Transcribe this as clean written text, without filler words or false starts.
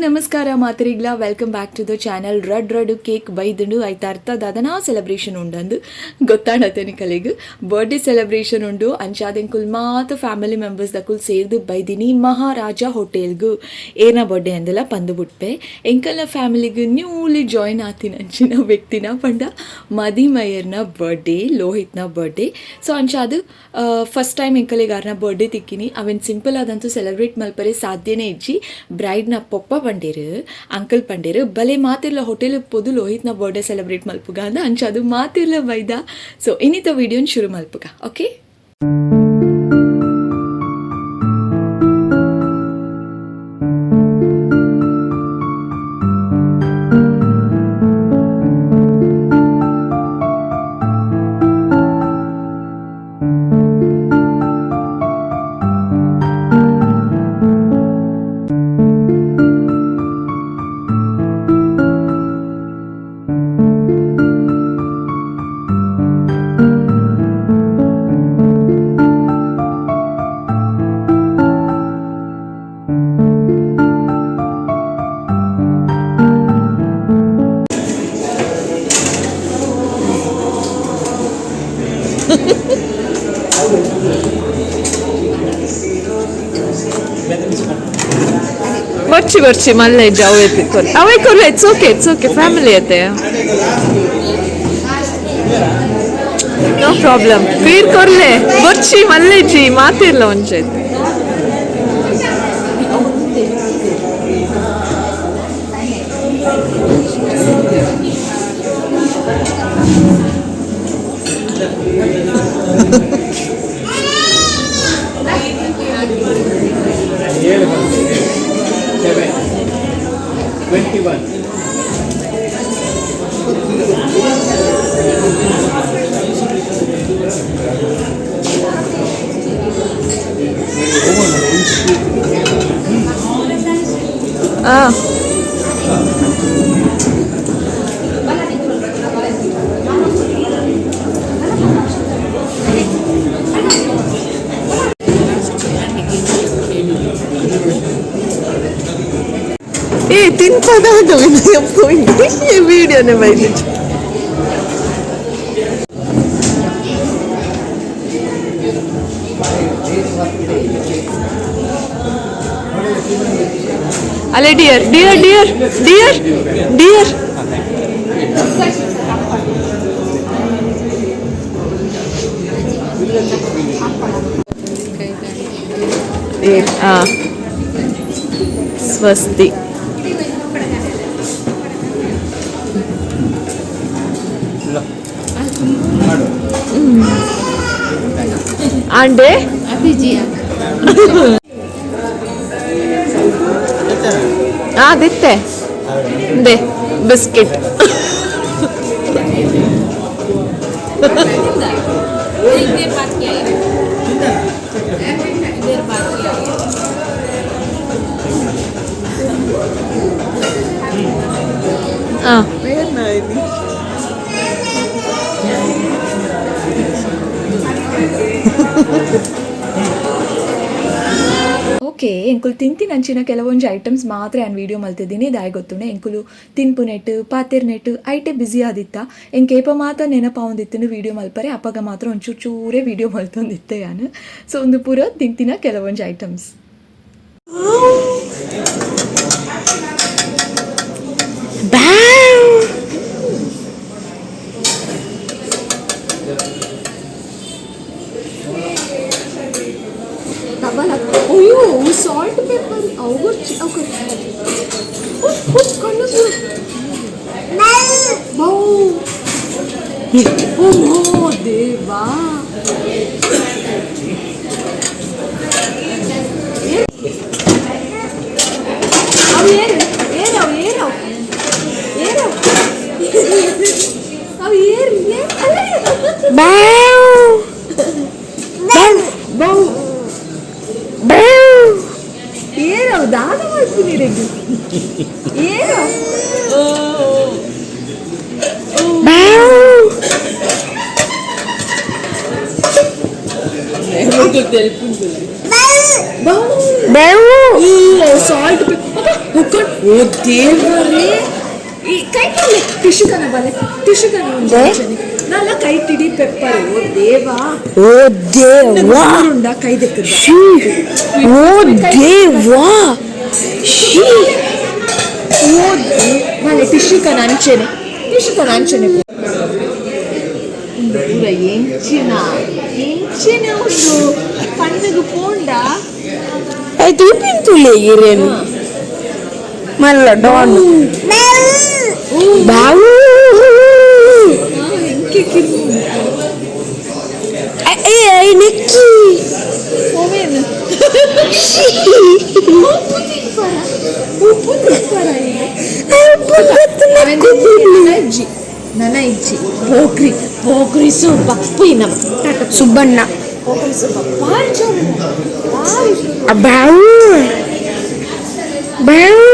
ನಮಸ್ಕಾರ ಮಾತ್ರಿಗ್ಲ, welcome back to the channel. Red red cake ಬೈದುಂಡು ಐತ ಅರ್ಥ ದಾದನಾ ಸೆಲೆಬ್ರೇಷನ್ ಉಂಡಂದು ಗೊತ್ತಾಣತೆ ನಿಕಲೆಗ್. ಬರ್ಡೇ ಸೆಲೆಬ್ರೇಷನ್ ಉಂಡು. ಅಂಚಾದೆಂಕುಲ್ ಮಾತ ಫ್ಯಾಮಿಲಿ ಮೆಂಬರ್ಸ್ ದಕುಲ್ ಸೇರ್ದು ಬೈದಿನಿ ಮಹಾರಾಜ ಹೋಟೆಲ್ಗು. ಏರ್ನ ಬರ್ಡೇ ಅಂದಲ ಪಂದು ಬುಟ್ಪೆ. ಎಂಕಲ್ನ ಫ್ಯಾಮಿಲಿಗೆ ನ್ಯೂಲಿ ಜಾಯಿನ್ ಆತಿನ ಅಂಚಿನ ವ್ಯಕ್ತಿನ ಪಂಡ ಮದಿಮಯರ್ನ ಬರ್ಡೇ, ಲೋಹಿತ್ನ ಬರ್ಡೇ. ಸೊ ಅಂಚಾದ್ ಫಸ್ಟ್ ಟೈಮ್ ಎಂಕಲೆಗ್ ಆರ್ನ ಬರ್ಡೇ ತಿಕ್ಕಿನಿ. ಅವೆನ್ ಸಿಂಪಲ್ ಆದಂತೂ ಸೆಲೆಬ್ರೇಟ್ ಮಲ್ಪರೆ ಸಾಧ್ಯನೇ ಇಜ್ಜಿ. ಬ್ರೈಡ್ನ ಪೊಪ್ಪ ಪಂಡೇರು, ಅಂಕಲ್ ಪಂಡೇರು, ಬಲೆ ಮಾತಿರ್ಲ ಹೋಟೆಲ್ ಪೋದು ಲೋಹಿತ್ನ ಬರ್ಡೇ ಸೆಲೆಬ್ರೇಟ್ ಮಲ್ಪುಗ ಅಂದ. ಅಂಚಾದು ಮಾತಿರ್ಲ ಬೈದ. ಸೊ ಇನ್ನಿತ ವಿಡಿಯೋನ್ ಶುರು ಮಲ್ಪುಗ. ಓಕೆ. ಬರ್ಚಿ ಬರ್ಚಿ ಮಲ್ಲೆ ಅವೇ ಕೊರ್ಲೆ, ಅವೇ ಕೊರ್ಲೆ. It's okay, it's okay. Family ಅತ್ತೆ, ನೋ ಪ್ರಾಬ್ಲಮ್. ಪೀರ್ ಕೊರ್ಲೆ, ಬರ್ಚಿ ಮಲ್ಲೆಜಿ ಮಾತಿರ್ಲ ಒಂಚೈತೆ. 7, 21. ಆ ಏ ತಿನ್ಪದಾಗ ವಿಡಿಯೋನೇ ಬೈದಿచ్చు. ಅಲ್ಲೇ, dear dear dear dear dear. ಆ ಸ್ವಸ್ತಿ. ಆಂಡೆ. ಆ ದಿತ್ತೆ they biscuit. ಆ ಓಕೆ, ಎಂಕುಲು ತಿಂತಿನ ಅಂಚಿನ ಕೆಲವೊಂಜಿ ಐಟಮ್ಸ್ ಮಾತ್ರ ಯಾನ್ ವೀಡಿಯೋ ಮಲ್ತಿದ್ದೀನಿ. ದಾಯ ಗೊತ್ತುಂಡೆ, ಎಂಕುಲು ತಿನ್ಪು ನೆಟ್ ಪಾತೆರ್ ನೆಟ್ ಐಟೆ ಬಿಸಿ ಆದಿತ್ತ. ಎಂಕ್ ಏಪ ಮಾತ್ರ ನೆನಪಾವೊಂದಿತ್ತು ವೀಡಿಯೋ ಮಲ್ಪರೆ, ಅಪಗ ಮಾತ್ರ ಒಂಚೂರು ಚೂರೇ ವೀಡಿಯೋ ಮಲ್ತೊಂದಿತ್ತೆ ಯಾನ್. ಸೊ ಒಂದು ಪೂರ ತಿಂತಿನ ಕೆಲವೊಂಜಿ ಐಟಮ್ಸ್. ಅಯ್ಯೋ, ಸಾಲ್ಟ್ ಪೆಪ್ಪರ್ ಅವು ಕಣ್ಣು ಬೌ. ಓ ದೇವಾ! ಅವು ಏನು ಏನವು ಏನವು ಏನವು ಅವು ಏರು ಬೌ ಏನವು ದಾದ ಮಾಡ್ತೀನಿ ರೆಗ್ಗಿ ಏನು. ಸಾಲ್ಟ್. ಓ ದೇವರೇ, ಈ ಕೈ ಟಿಶ್ಯೂ ಕನ ಬಲೆ, ಟಿಶ್ಯೂ ಕನ. ನಲ್ಲ ಕೈ ತಿಡಿ ಪೆಪ್ಪರ್. ಓ ದೇವಾ! ಓ ದೇವಾ! ಉಂಡ ಕೈ ದೆಕ್ಕದ. ಓ ದೇವಾ, ಶೀ! ಓ ಮಲೆ, ಟಿಶ್ಯೂ ಕನ ಅಂಚೆನೆ, ಟಿಶ್ಯೂ ಕನ ಅಂಚೆನೆ. ಉಂದು ಪೂರ ಎಂಚಿನ ಎಂಚಿನ ಉಂದು? ಕಣ್ಣಿಗೆ ಪೋಂಡ. ಆಯ್ತು, ಉಪ್ಪಿನ ತುಳಿ ಇರೇನು ಮಲ್ಲ ಡಾನ್ ಬಾವು. ಎಂಕೆ ಕಿರ್ಮು. ಏ I ನೆಕ್ಕಿ. ಹೋವೇನು? ಉಪ್ಪು ತಿನ್ಪರ, ಉಪ್ಪು ತಿನ್ಪರ ಈಗ. ನನ್ನ ಇಜ್ಜಿ, ನನ್ನ ಇಜ್ಜಿ. ಪೋಕ್ರಿ ಪೋಕ್ರಿ ಸೂಪ ಪುಯ್ನ ಟಾಟ. ಸುಬ್ಬಣ್ಣ. ಪೋಕ್ರಿ ಸೂಪ ಭಾರಿ ಜೋರು, ಭಾರಿ ಜೋರು. ಬಾವು ಬಾವು.